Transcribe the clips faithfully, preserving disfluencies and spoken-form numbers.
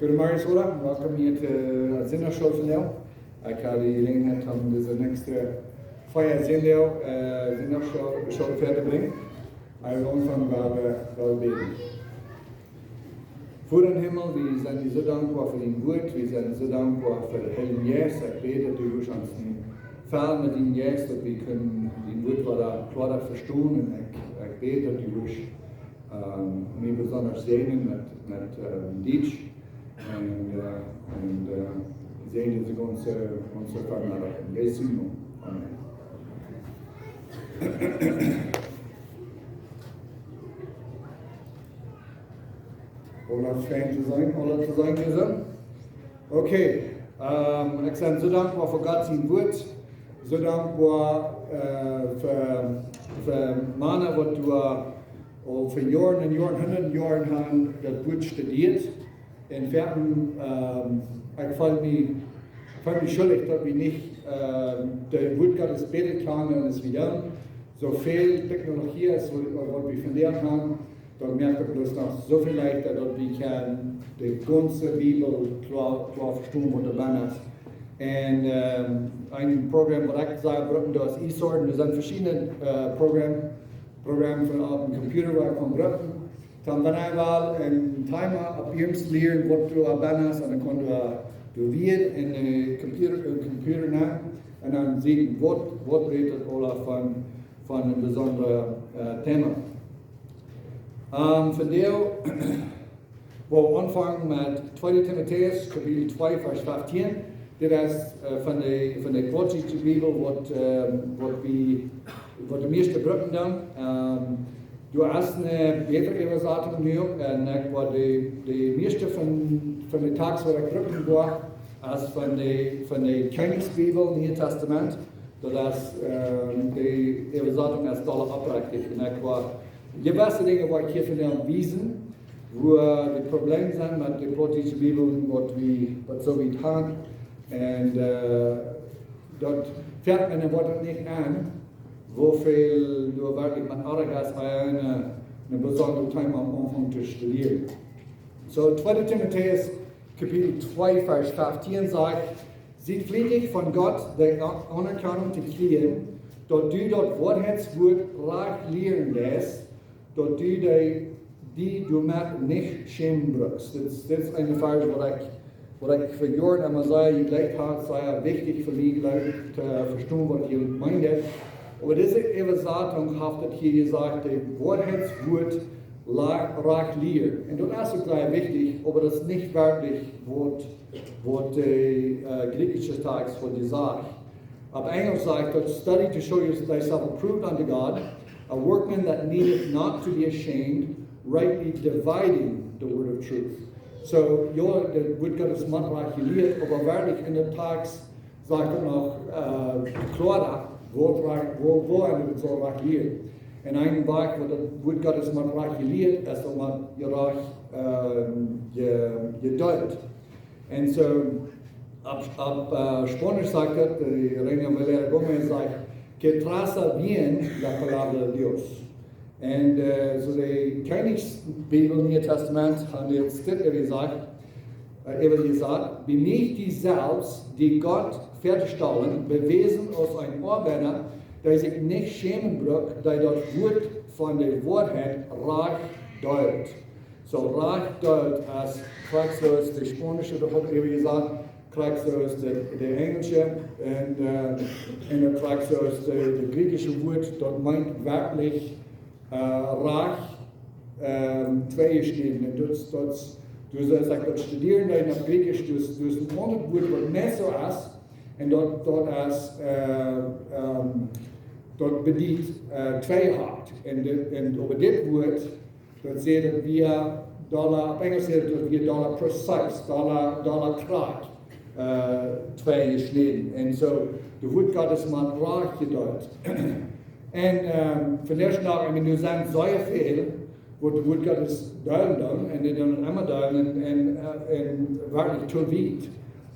Goedemorgen, Sola. Welkom hia to, eh, Sindachschool vondoag. Ekj hab de Jeläajenheit om dise näakjste Fia Sindach, eh, Sindachschool, School väa to brinjen. Ekj well aunfangen met, eh, met bäden. Voda em Himmel, wie sent die soo dankboa fa dien Wuat, wie sent soo dankboa fa dän Heiljen Jeist. Ekj bäd, daut du wurscht ons fellen met dien Jeist, daut wie kjennen dien Wuat wada kloara vestonen. Un ekj, ekj bäd, daut du wurscht, ehm, mie besonda säajnen met, met, ehm, Dietsch. Un, eh, un, eh, säajn dise gaunze, gaunze Vemidach. En Jesu Nomen. Amen. Aula fein to sennen, aula to sennen hia. Okay, ehm, ekj sie soo dankboa fa Gott sien Wuat, soo dankboa, eh, fa, fa Mana, waut doa aul fa Joaren un Joaren, hundat Joaren han daut Wuat studieet. Un wie han, ehm, ekj feel mie, feel mie schuldich, daut wie nich, ehm, daut Wuat Gottes bäta kjanen aus wie doonen. Soo väl Technologie aus waut, waut wie vondoag han, daut moakt daut bloos noch soo väl leichta, daut wie kjennen de gaunze Bibel kloa, kloa vestonen, waut doa bennen es. Un, ehm, een Program, waut ekj saj, brucken, daut es eSword. Doa sent veschiedne, eh, Program, Program fa opp dän Computer, waut ekj kaun brucken. Dan wan ekj well een Thema opp ieescht lieren, waut doa bennen es, un dan kaun ekj doa, doa wada en de Computer, en Computer nenn, un dan seenen, waut, waut rät daut aula von, von een besondret, eh, Thema. Ehm, vondoag well wie aunfangen met tweede Timotäus, Kapitel twee, Varsch feftieen. Dit es, eh, von de, von de plautdietsche Bibel, waut, ehm, waut wie, waut de mieeschte brucken dan. Ehm, doa es eene bätre Äwasatunk nu, un ekj woa de, de mieeschte von, von de Tekjst, waut ekj brucken woa, es von de, von de Kjennichsbibel, Niee Tastament. Daut es, ehm, de Äwasatunk es dolla oprechtich. Un ekj woa jewesse Dinja, woa ekj hia vondoag wiesen, wua, eh, de Probleeme sent met de plautdietsche Bibel, waut wie, waut soo wiet han. Un, eh, daut felt eena, woat daut nich aun, woo väl doa werkjlich met oajch es, een, eh, een besondret Thema aum Aunfank to studieren. Soo, tweede Timotäus, Kapitel twee, Varsch feftieen sajcht: Siet flietich von Gott de A-, Aunerkjanunk to kjrieen, daut du daut Woarheitswuat rajcht lieren deist, daut du die, die doamet nich schämen bruckst. Dit, dit es een Varsch, waut ekj, waut ekj fa Joaren emma sea jejleeft hab, sea wichtich fa mie, jleew ekj, to vestonen, waut hia meent. Oba dise Äwasatunk haft daut hia jesajcht, daut Woarheitswuat la-, rajcht lieren. Un daut es uk sea wichtich, oba daut es nich werkjlich, waut, waut de, eh, griechische Tekjst fa die sajcht. Opp Enjlisch sajcht daut: Study to show thyself approved unto God, a workman that needeth not to be ashamed, rightly dividing the word of truth. Soo, jo, daut Wuat Gottes mott rajcht jelieet, oba werkjlich en de Tekjst sajcht et noch, eh, kloara, woo rajcht, woo, woo eena daut saul rajcht lieren. Un een Wajch, woo daut Wuat Gottes mott rajcht jelieet, es daut mott rajcht, ehm, je-, jedeelt. Un soo, opp, opp, eh, Spaunisch sajcht et, eh, Reina Valera Gómez sajcht: Que traza bien la palabra de Dios. Un, eh, soo de Kjennichsbibel, Niee Tastament, haft dit, dit äwajesajcht, eh, äwajesajcht: Bemieech die selfst, die Gott väatostalen, bewäsen aus een Oabeida, dee sikj nich schämen brukt, dee daut Wuat von de Woarheit rajcht deelt. Soo, rajcht deelt es krakjt soo aus de Spaunische, daut haud ekj äwajesajcht, krakjt soo aus de, de Enjlische, un, eh, un krakjt soo aus de, de griechische Wuat, daut meent werkjlich, eh, rajcht, ehm, tweejeschnäden. Un daut, daut, du saust, daut studieren dan opp Griechischt, daut, daut es een aundret Wuat, waut meist soo es, un daut, daut es, eh, ehm, daut bediet, eh, tweehakt. Un dit, un oba dit Wuat, daut sajcht daut wie dolla, opp Enjlisch sajcht daut wie dolla precise, dolla, dolla krakjt, eh, tweejeschnäden. Un soo, daut Wuat Gottes mott rajcht jedeelt. Un, ehm, vondoag, ekj meen, doa sent sea väl, waut daut Wuat Gottes deelen doonen, un dee doonen emma deelen, un, un, eh, un werkjlich too wiet.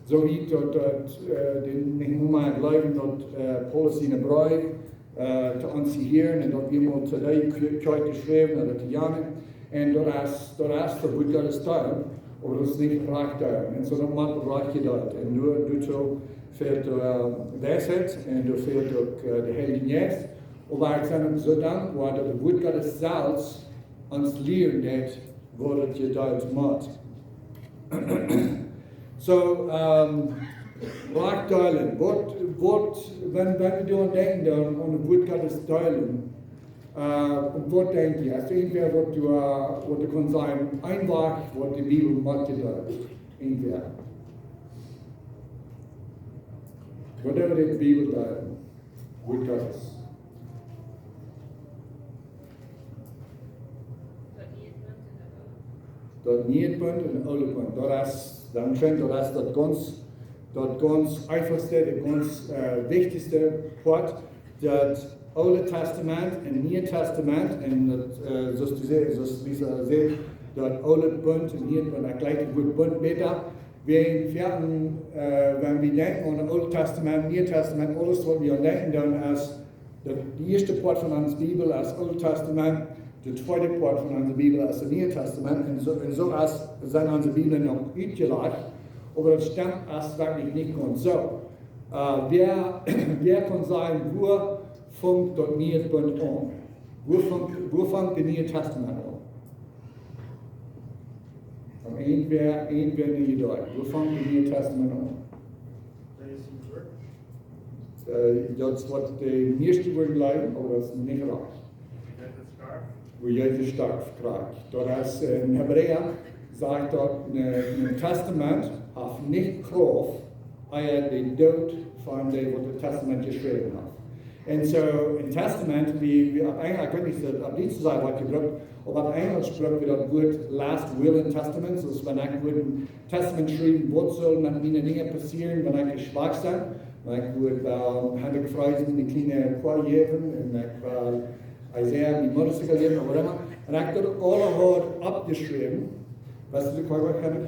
Soo wiet daut, daut, eh, dee nich mea jleewen daut, eh, Paulus siene Breew, eh, to ons to hieren, un daut wie mol to dee Kj-, Kjoakj jeschräwen, ooda to jane. Un daut es, daut es daut Wuat Gottes deelen. Oba daut es nich rajcht doa. Un soo daut mott rajcht jedonen. Un nu, nu soo fält, äh, Weisheit un doa fält uk, äh, de Heilje Jeist. Oba ekj sie uk soo dankboa daut daut Wuat Gottes selfst ons lieren deit, woo daut jedeelt mott. Soo, ähm, rajcht deelen. Waut, waut, wan, wan wie doaraun denkjen, dan aun daut Wuat Gottes deelen, äh, un waut denkj jie? Es irjentwäa waut doa, äh, waut doa kaun sajen, een Wajch, waut de Bibel mott jedeelt? Irjentwäa? Waut woat de Bibel deelen? Wuat Gottes. Daut Niee Bunt un daut Oole Bunt. Daut es, dan schient daut es daut gaunz, daut gaunz eefachste, daut gaunz, äh, wichtichste Poat, daut Oole Tastament un Niee Tastament, un daut, äh, soo aus du sajchst, soo aus Lisa säd, daut Oole Bunt un Niee Bunt, ekj jleich daut Wuat Bunt bäta, wie en Fäaten, äh, wan wie denkjen aun daut Oole Tastament, Niee Tastament, aules waut wie aun denkjen, dan es daut de ieeschte Poat von onse Bibel es Oolt Tastament, de tweede Poat von onse Bibel es daut Niee Tastament. Un soo, un soo es, sent onse Bibeln uk utjelajcht, oba daut stemt ieejentlich nich gaunz soo. Äh, wäa, wäa kaun sajen, wua fangt daut Niee Bunt aun? Wua fangt, wua fangt daut Niee Tastament aun? Kaun irjentwäa, irjentwäa nich doa? Wua fangt daut Niee Tastament aun? Äh, daut es waut de mieeschte wudden jleewen, oba daut es nich rajcht. Wua Jesus storf, krakjt. Daut es, äh, en Hebräa sajcht daut, een, een Tastament haft nich Krauft, ea de Doot von dee waut daut Tastament jeschräwen haft. Un soo, een Tastament, wie, wie opp Enj-, ekj weet nich, auf Dietsch daut Wuat jebrukt, oba opp Enjlisch bruck wie daut Wuat last will and testament. Soo wan ekj wudd een Tastament schriewen, waut saul met miene Dinja passieren, wan ekj schwak sie, wan ekj wudd, äh, Henrik Friesen de kjliene Koa jäwen, un ekj wudd Isaiah, miene Motorcycle jäwen, ooda waut emma. Un ekj daut aula haud oppjeschräwen. Weetst du, waut ekj meen?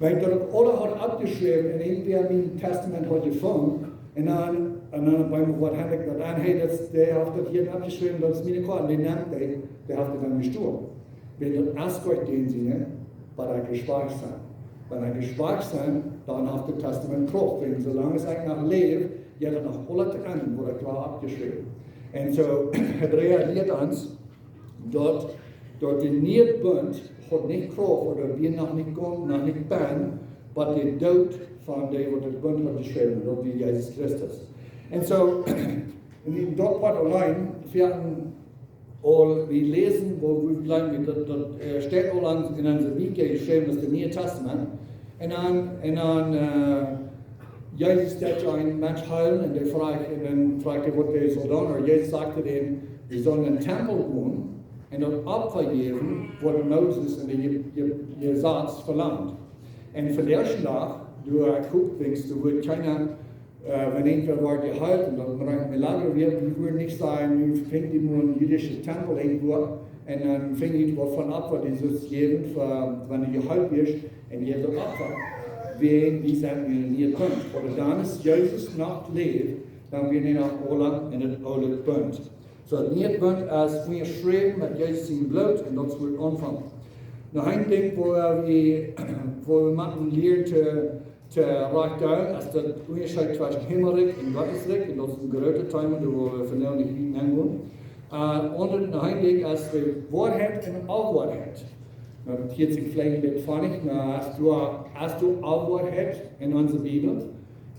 Wan ekj daut aula haud oppjeschräwen un irjentwäa mien Tastament haud jefungen, un dan, un dan opp eemol wudd Henrik daut aun, hey, daut, dee haft daut hia oppjeschräwen, daut es miene Koa, dee nemt dee, dee haft et dan jestolen. Wan daut es Gott dän Sinn, wan ekj schwak sie. Wan ekj schwak sie, dan haft daut Tastament Krauft. Wan soo lang aus ekj noch läw, jeit daut noch aula to Enj, waut ekj haud oppjeschräwen. Un soo, Hebräa lieet ons, daut, daut de Niee Bunt haud nich Krauft, ooda wia noch nich komen, noch nich bennen, waut de Doot von dee waut daut Bunt haud jeschräwen, daut wia Jesus Christus. Un soo, en, en daut Poat auleen, wie hauden aul, wie läsen, woo wie jleewen, daut, daut, äh, steit aul aun, en onse Bibel jeschräwen, daut es daut Niee Tastament. Un dan, un dan, äh, Jesus deed een Mensch heelen, un dee fruach, un dan fruach hee, waut hee sull doonen. Un Jesus säd to dän, wie sellen en dän Tempel gonen un daut Opfa jäwen, waut Moses en de Je-, Je-, Jesaz velangt. Un vondoag dän Dach, doa kjikjst du, doa woat kjeena, äh, wan irjentwäa woat jeheelt un daut brinjt Milagro wada, wie wudden nich sajen, nu finjt wie mau een jüdischen Tempel irjentwua, un dan finjt wie waut von Opfa, waut dee soo jäwen, fa, wan du jeheelt woascht, un jäw daut Opfa. Wie, wie sent nu en Niee Bunt. Oba dan aus Jesus noch läwd, dan wia hee noch aula en daut Oole Bunt. Soo, Niee Bunt es unjaschräwen met Jesus sien Bloot un daut es wua et aunfangt. Noch een Dinkj, wua wie, wua wie motten lieren to, to rajcht deelen, es daut Unjascheet tweschen Himmelrikj un Gottesrikj, un daut es een grootet Thema, doa woa wie vondoag nich nenn gonen. Äh, un noch een Dinkj es de Woarheit un Onwoarheit. Nu, daut hieet sikj veleicht een bät funny, oba hast du, hast du Onwoarheit en onse Bibel?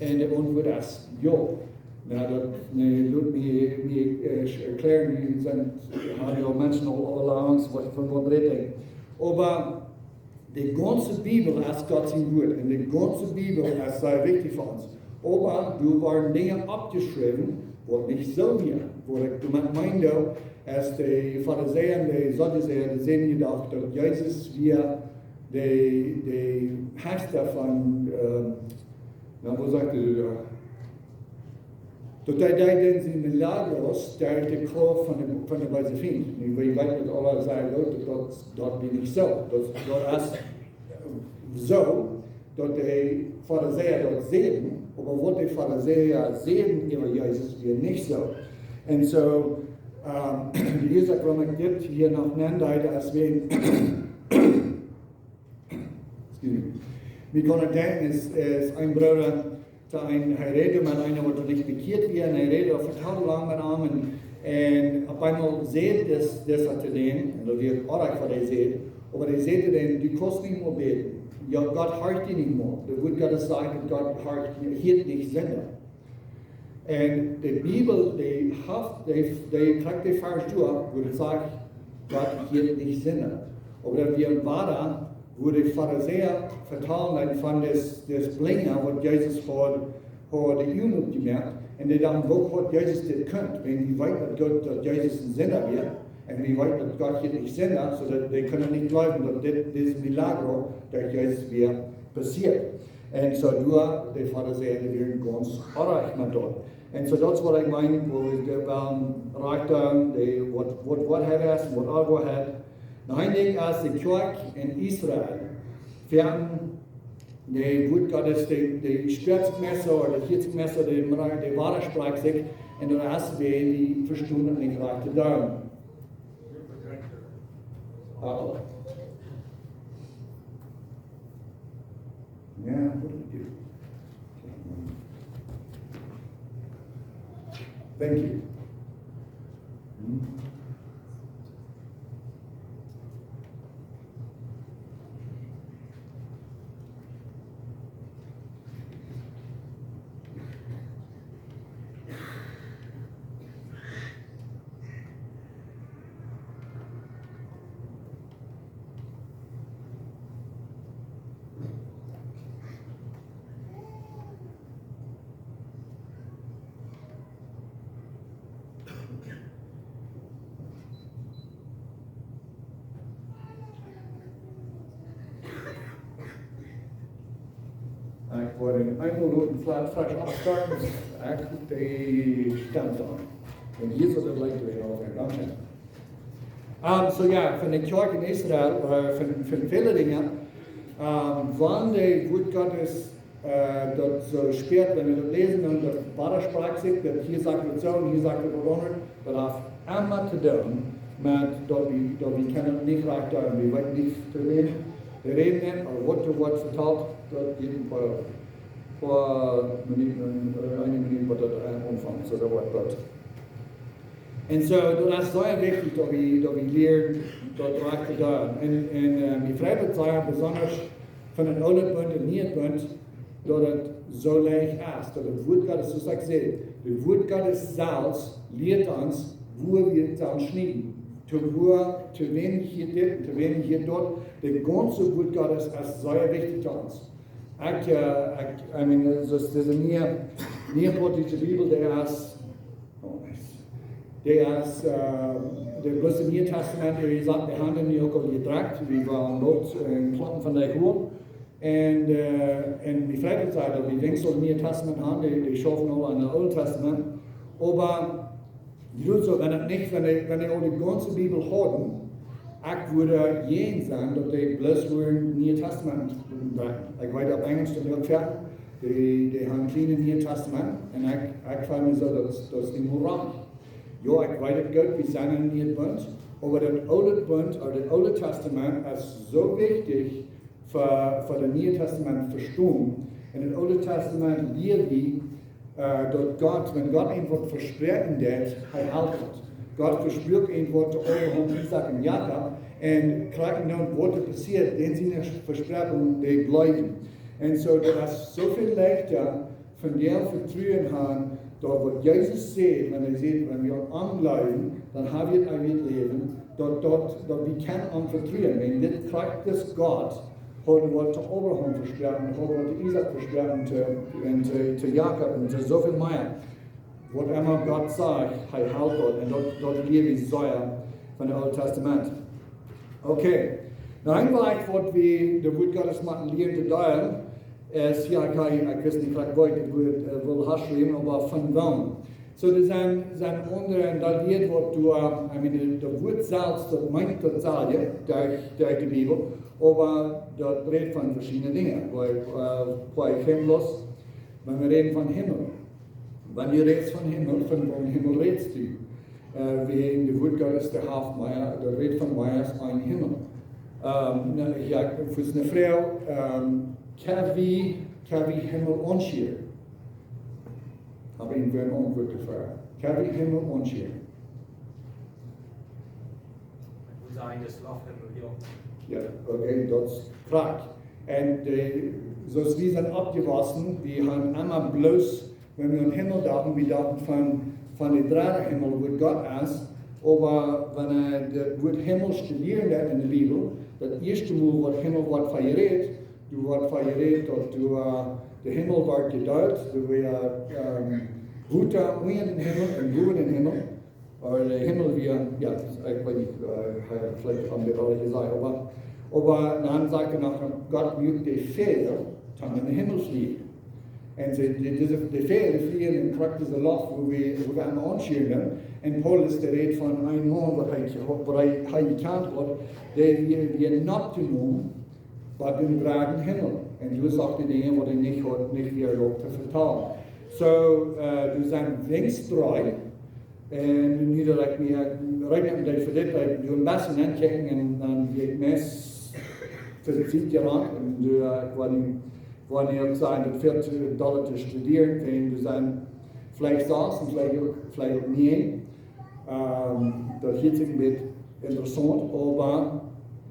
Un de Auntwuat es jo. Nu, daut, nu, lot mie, mie, äh, erkjlären, wie sent, haben jo Menschen aul, aul lang, waut von waut räd ekj. Oba de gaunze Bibel es Gott sien Wuat. Un de gaunze Bibel es sea wichtich fa ons. Oba doa woaren Dinja oppjeschräwen, waut nich soo wieren. Waut ekj doamet meenen doo, es de Farisäa un de Sadduceea, dee säden jedoch, daut Jesus wia de, de Heilsdauer von, ähm, na, woo sajcht hee daut? Daut hee deed dan siene Milagros derch de Krauft von de, von de beese Fient. Nu, wie weeten daut aula sea goot, daut, daut, daut wia nich soo. Daut, daut es soo, daut de Farisäa daut säden, oba waut de Farisäa säden äwa Jesus wia nich soo. Un soo, Ähm, de Uasoak, wuarom ekj dit hia noch nen deed, es wäajen, excuse me, mie kunn ekj denkjen, es, es een Brooda, daut een, hee räd met eenen, waut noch nich bekjieet wia, un hee räd, vetald lang met am, un, un opp eemol säd dis, dis to dän, un daut wia oajch, waut hee säd, oba hee säd to dän: "Du kaust nich mea bäden. Jo, Gott horcht die nich mea. De Wort Gottes sajcht, daut Gott horcht, hieet nich Sinda." Un de Bibel, dee haft, dee, dee trakjt de Varsch derch, wua et sajcht, Gott hieet nich Sinda. Oba daut wia een Wada, wua de Farisäa vetalen von dis, dis Blinja, waut Jesus haud, haud de Uagen opjemoakt. Un dee dachten: "Woo haud Jesus dit kunt? Wan wie weeten, daut Gott, daut Jesus een Sinda wia, un wie weeten, daut Gott hieet nich Sinda, soo daut dee kunnen nich jleewen, daut dit, dis Milagro derch Jesus wia passieet." Un soo, doa, de Farisäa, dee wieren gaunz oajch met daut. Un soo, daut es waut ekj meen, wua wie de, ähm, rajchte, de, waut, waut Woarheit es un waut Onwoarheit. Noch een Dinkj es de Kjoakj en Israel. Wäajen de Wort Gottes, de, de Spetskjmesta ooda de Kjieekjmesta, de, de wadasprakt sikj, un dan es wäajen dee vestonen daut nich rajcht to doonen. Uh-oh. Yeah, what do we do? Thank you. Hmm? Ekj woa eemol loten flat fresh opstarten. Ekj, dee stemt dan. Un hia es daut leicht to hören, okay, dankscheen. Ähm, soo jo, von de Kjoakj en Israel, äh, von, von väle Dinja, ähm, wan de Wort Gottes, äh, daut soo spieet, wan wie daut läsen, dan daut wadasprakt sikj, daut hia sajcht daut soo un hia sajcht daut waut aundret, daut haft emma to doonen met daut wie, daut wie kjennen nich rajcht doonen, wie weeten nich to wäm dee räden, ooda waut doa woat vetalt, daut jeit een poa, poa Minuten, äh, eene Minut, waut daut, äh, aunfangt, soo daut woat daut. Un soo, daut es sea wichtich, daut wie, daut wie lieren daut rajcht to doonen. Un, un, äh, mie freit daut sea, besonda von een oolet Bunt un een nieet Bunt, daut et soo leicht es, daut daut Wort Gottes, soo aus ekj säd, daut Wort Gottes selfst lieet ons, wua wie daut sellen schnieden. To wua, to wäm hieet dit, to wäm hieet daut. Daut gaunze Wort Gottes es sea wichtich to ons. Ekj, äh, ekj, I mean, daut, dise niee, niee plautdietsche Bibel, dee es, oh, nice. Dee es, äh, dee bloos daut Niee Tastament, dee sajcht, dee haben dee nu uk aul jedrukt, wie wieren bloos een Klompen von dee holen. Un, äh, un mie freit daut sea, daut wie weens daut Niee Tastament haben, dee, dee schaufen aul aun daut Oole Tastament. Oba, jie weeten soo, wan et nich, wan dee, wan dee aul de gaunze Bibel hauden, ekj wudd jäajen sennen, daut dee bloos wudden Niee Tastament drucken. Ekj weet, opp Enjlisch, dee uk fäa, dee, dee haben kjeen Niee Tastament. Un ekj, ekj feel mie soo, daut, daut es nich mea rajcht. Jo, ekj weet et goot, wie sent em Nieen Bunt, oba daut Oole Bunt, ooda daut Oole Tastament es soo wichtich fa, fa daut Niee Tastament vestonen. En daut Oole Tastament lia wie, äh, daut Gott, wan Gott eent waut vespräakjen deed, hee helt et. Gott vesprakjt eent waut to Abraham, Isaak un Jakob, un krakjt dan waut doa passieed, dän siene Vespräakjungen, dee bleewen. Un soo, daut es soo väl leichta, wan wie Vetruen haben, daut waut Jesus sajcht, wan hee sajcht, wan wie aun am jleewen, dan hab wie daut eewje Läwen, daut, daut, daut wie kjennen am vetruen. Wan dit krakjt es Gott, haud waut to Abraham vesproaken, haud waut to Isaak vesproaken, to, un to, to Jakob un to soo väl mea. Waut emma Gott sajcht, hee helt daut. Un daut, daut lia wie sea von daut Oole Tastament. Okay. Nu, een Wajch waut wie daut Wuat Gottes motten lieren to deelen, es, jo, ekj, ekj wist nich krakjt woo ekj daut Wuat, äh, wull hanschriewen, oba von woo. Soo, doa sent, sent aundre, un daut Wuat waut doa, I mean, daut Wuat selfst, daut meent daut selwje, derch, derch de Bibel, oba daut rät von veschiedne Dinja. Bie, äh, bie Himmel, wan wie räden von Himmel. Wan du rätst von Himmel, von woon Himmel rätst du? Äh, wie en de Wort Gottes de Haft mea, de Räd von mea aus een Himmel. Ähm, ne, ja, fa eene Froag, ähm, kjenn wie, kjenn wie Himmel aunschieren? Hab ekj eene Auntwuat doafäa. Kjenn wie Himmel aunschieren? Ekj wudd sajen, daut es Loft, Himmel, jo. Ja, okay, daut es krakjt. Un äh, soo aus wie sent oppjewossen, wie haben emma bloos, wan wie aun Himmel dochten, wie dochten von, von de dredde Himmel, wua Gott es. Oba wan wie daut Wort Himmel studieren doa en de Bibel, daut ieeschte Mol, waut Himmel woat von jerät, doa woat von jerät, daut doa, äh, de Himmel woat jedeelt, doa wia, ähm, Wota unja dän Himmel un bowen dän Himmel. Oba de Himmel wia, jo, ekj weet nich, äh, ekj hab veleicht aun de Oare jesajcht, oba, oba dan sajcht hee noch, Gott muak de Väajel, toom en dän Himmel flieejen. Un see, dee, dise, de Väajel flieen en krakjt dise Loft, wua wie, wua wie aun aunschieren. Un Paulus, dee rät von een Maun, waut hee, waut hee, hee jekjant haud, dee wia, wia nopjenomen bie dän dredden Himmel. Un doa sach hee Dinja, waut hee nich haud, nich wia erlaubt to vetalen. Soo, äh, doa sent weens dree. Un nu daut ekj mie, reed met dee fa dit, ekj doo een bät enkjikjen un dan wia ekj meist fa de Tiet jerant. Un doa, äh, ekj wull nu, wull nu uk sajen, daut väl to dolla to studieren, wan doa sent veleicht sas un veleicht uk, veleicht uk näajen. Ähm, daut hieet sikj een bät interessaunt, oba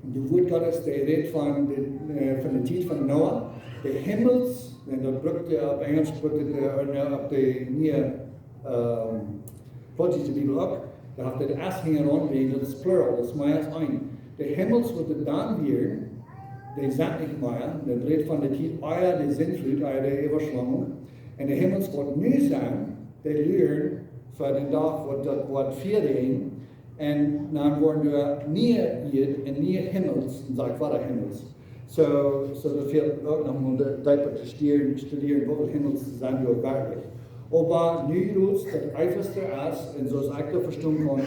de Wort Gottes, dee rät von de, äh, von de Tiet von Noah, de Himmels, un daut brukt hee opp Enjlisch, brukt hee, äh, opp de niee, ähm, plautdietsche Bibel uk, doa haft hee daut S hinjaraun, wiels daut es plural, daut es mea aus een. De Himmels, waut doa dan wieren, dee sent nich mea, daut rät von de Tiet ea de Sintflut, ea de Äwaschwemmung. Un de Himmels, waut nu sent, dee luaren fa dän Dach, waut daut woat veraun. Un dan woaren doa niee Ieed un niee Himmels, un saj ekj wada Himmels. Soo, soo daut fält uk noch mol de, deepa to studieren, studieren, woo väl Himmels sent doa werkjlich. Oba nu rut daut eefachste es, un soo aus ekj daut vestonen kaun,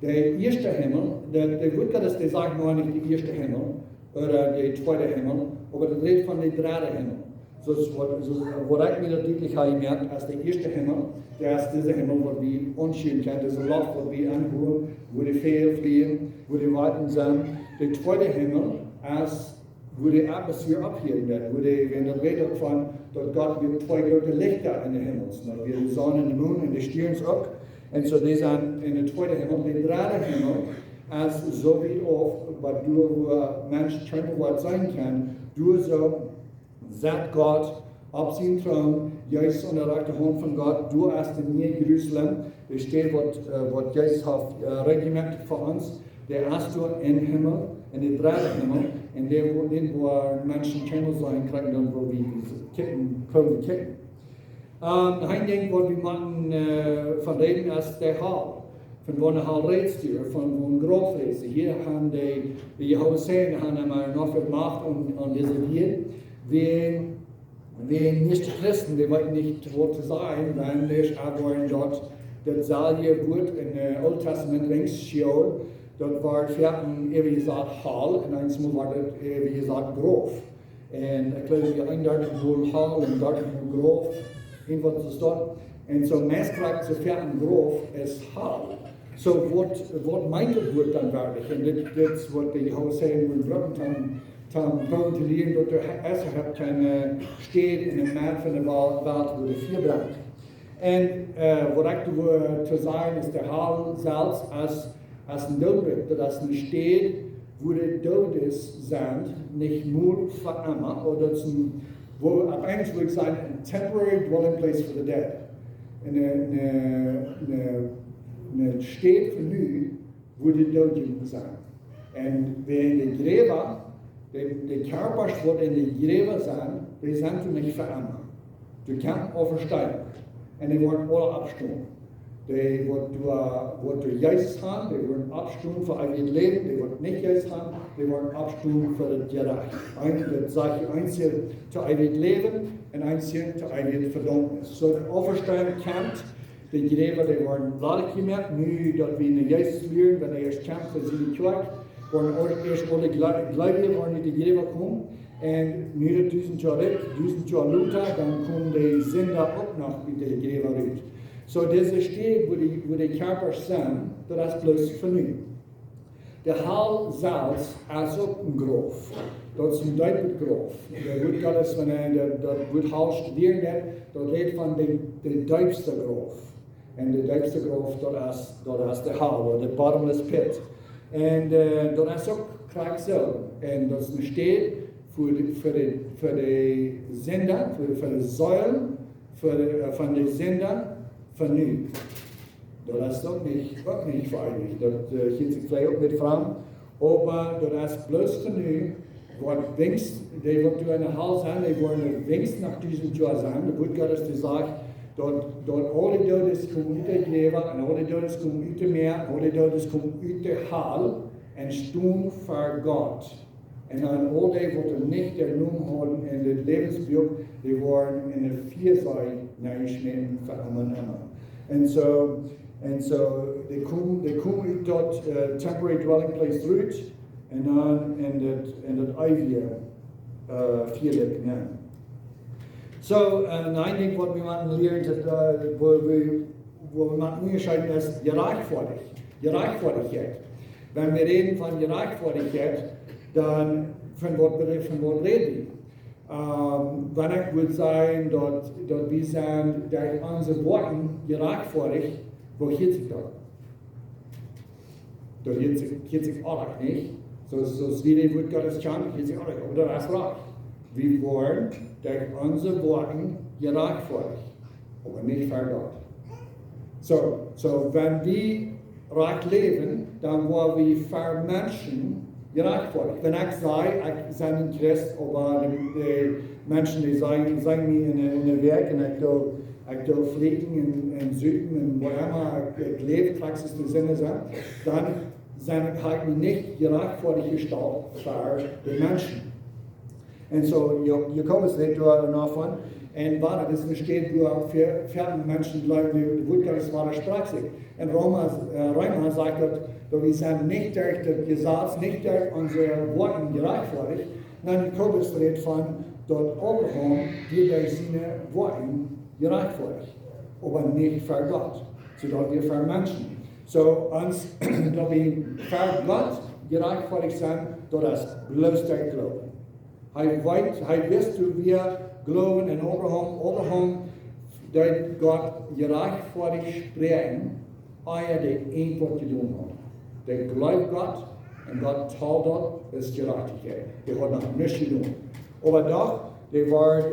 de ieeschte Himmel, de, de Wort Gottes, dee sajcht noch nich de ieeschte Himmel, ooda de tweede Himmel, oba daut rät von de dredde Himmel. Soo aus waut, soo aus waut ekj mie daut dietlich hab jemoakt, es de ieeschte Himmel, daut es dise Himmel, waut wie aunschieren kjennen, dise Loft, waut wie aunhoolen, wua de Väajel flieen, wua de Wolkjen sent. De tweede Himmel es, wua de Atmosfäa opphieet, wua de, wan daut rät von, daut Gott muak twee groote Lichta en de Himmels, daut wia de Sonn un de Moon un de Stierns uk. Un soo, dee sent en de tweede Himmel. De dredde Himmel es soo wiet auf, waut doa, wua Mensch kjeen Wort sajen kaun, doa soo sett Gott opp sienen Troon, Jesus aun de rajchte Haunt von Gott, doa es de niee Jerusalem, de Städ, waut, äh, waut Jesus haft, äh, reed jemoakt fa ons, dee es doa em Himmel, en de dredde Himmel, un dee woat nich, wua Menschen kjennen sennen, kjrieen dan, wua wie kjikjen, kjennen kjikjen. Ähm, een Dinkj, waut wie motten, äh, von räden, es de Hal. Von woo de Hal rätst du, von woo een Grauf rätst du. Hia haben de, de Jehowa's Zeijen haben emma noch waut Macht aun, aun dise Welt. Wie, wie nich Christen, dee weeten nich, waut to sajen, dan es oba daut, daut selwje Wort en, äh, Oolt Tastament, Links, Sheol, daut woat foaken äwa jesajcht Hal, un eemol woat daut äwa jesajcht Grauf. Un ekj jleew, wie haben dartich mol Hal un dartich mol Grauf, un waut es daut? Un soo meist krakjt soo foaken Grauf es Hal. Soo waut, waut meent daut Wort dan werkjlich? Un dit, dit es waut de Jehowa's Zeijen wellen brucken, toom, toom proowen to lieren, daut doa es, haft kjeene Städ en de Medd von de Wel-, Welt, wua de Fia brennt. Un, äh, waut ekj doa to sajen es, de Hal selfst es, es een Doodbad, daut es eene Städ, wua de Doodes sent, nich mol fa emma, ooda daut es een, wua, opp Enjlisch wudd ekj sajen, a temporary dwelling place for the dead. Eene, eene, eene, eene Städ fa nu, wua de Doodje sent. Un wan de Jräwa, de, de Kjarpasch, waut en de Jräwa sent, dee sent doa nich fa emma. Dee kjennen auferstehen. Un dee woaren aula oppstonen. Dee, waut doa, waut doa Jesus haben, dee woaren oppstonen fa eewjet Läwen. Dee, waut nich Jesus haben, dee woaren oppstonen fa daut Jerecht. Een, daut sajcht, eent es fa eewjet Läwen un eent es fa eewjet Vedaumnis. Soo, de Auferstehung kjemt, de Jräwa, dee woaren ladich jemoakt, nu daut wie no Jesus luaren, wan hee ieescht kjemt fa siene Kjoakj, woaren ieescht, ieescht aule Gle-, Gleubje woaren ut de Jräwa komen, un nu daut dusent Joa rut, dusent Joa lota, dan komen de Sinda uk noch ut de Jräwa rut. So dise Städ, wua de, wua de Kjarpasch sent, daut es bloos fa nu. De Hal selfst es uk een Grauf. Daut es een deepet Grauf. De Wuat Gottes, wan eena daut, daut Wuat Hal studieren deit, daut rät von de, de deepste Grauf. Un de deepste Grauf, daut es, daut es de Hal, ooda de bottomless pit. Un, äh, daut es uk krakjt soo. Un daut es een Städ fa de, fa de, fa de Sinda, fa, fa de Seelen, fa de, äh, von de Sinda, fa nu. Daut es uk nich, uk nich fa eewich. Daut, äh, hieet sikj veleicht uk nich fromm. Oba daut es bloos fa nu, waut denkjst, dee waut doa enne Hal sent, dee woaren doa weens noch dusent Joa sennen. De Wuat Gottes, dee sajcht, daut, daut aule Doodes komen ut de Gräwa, un aule Doodes komen ut de Mäa, un aule Doodes komen ut de Hal, un stonen ver Gott. Un dan aul dee, waut doa nich äa Nomen hauden en daut Läwensbuak, dee woaren en de Fiasee nenjeschmäten fa emma un emma. Un soo, un soo, dee komen, dee komen ut daut, äh, temporary dwelling place rut, un dan en daut, en daut eewje, äh, Fia nenn. So, äh, een Dinkj waut wie motten lieren, daut, äh, wua wie, wua wie motten unjascheiden es Jerajchtfoadichkjeit. Jerajchtfoadichkjeit. Wan wie räden von Jerajchtfoadichkjeit, dan von waut, von waut räd wie? Ähm, wan ekj wudd sajen daut, daut wie sent derch onse Woakjen jerajchtfoadicht, woo hieet sikj daut? Daut hieet sikj, hieet sikj oajch, nich? Soo, soo aus wie daut Wuat Gottes kjanen, hieet sikj oajch, oba daut es rajcht. Wie woaren derch onse Woakjen jerajchtfoadicht, oba nich ver Gott. So, so, wan wie rajcht läwen, dan woa wie ver Menschen jerajchtfoadicht. Wan ekj saj, ekj sie een Christ, oba de, de Menschen, dee seenen, seenen mie en de, en de Wäakj un ekj doo, ekj doo flieken un, un supen un whatever, ekj, ekj läw krakjt soo aus de Sinda sent, dan sie ekj, hab ekj mie nich jerajchtfoadicht jestalt ver de Menschen. Un soo, Jo-, Jakobus rät doa noch von, un wua daut es een Städ, wua väl, väl Menschen jleewen, de Wuat Gottes wadasprecht sikj. Un Reema, äh, Reema sajcht daut, daut wie sent nich derch daut Jesaz, nich derch onse Woakjen jerajchtfoadicht. Nä, Jakobus rät von daut Abraham wia derch siene Woakjen jerajchtfoadicht, oba nich ver Gott. Soo daut wia ver Menschen. Soo, ons, daut wie ver Gott jerajchtfoadicht sent, daut es bloos derch Gloowen. Hee weet, hee wist, doa wia Gloowen en Abraham. Abraham deed Gott jerajchtfoadicht spräakjen, ea dee irjent waut jedonen haud. Dee jleewd Gott un Gott tald daut aus Jerajchtichkjeit. Dee haud noch nuscht jedonen. Oba doch, dee wia,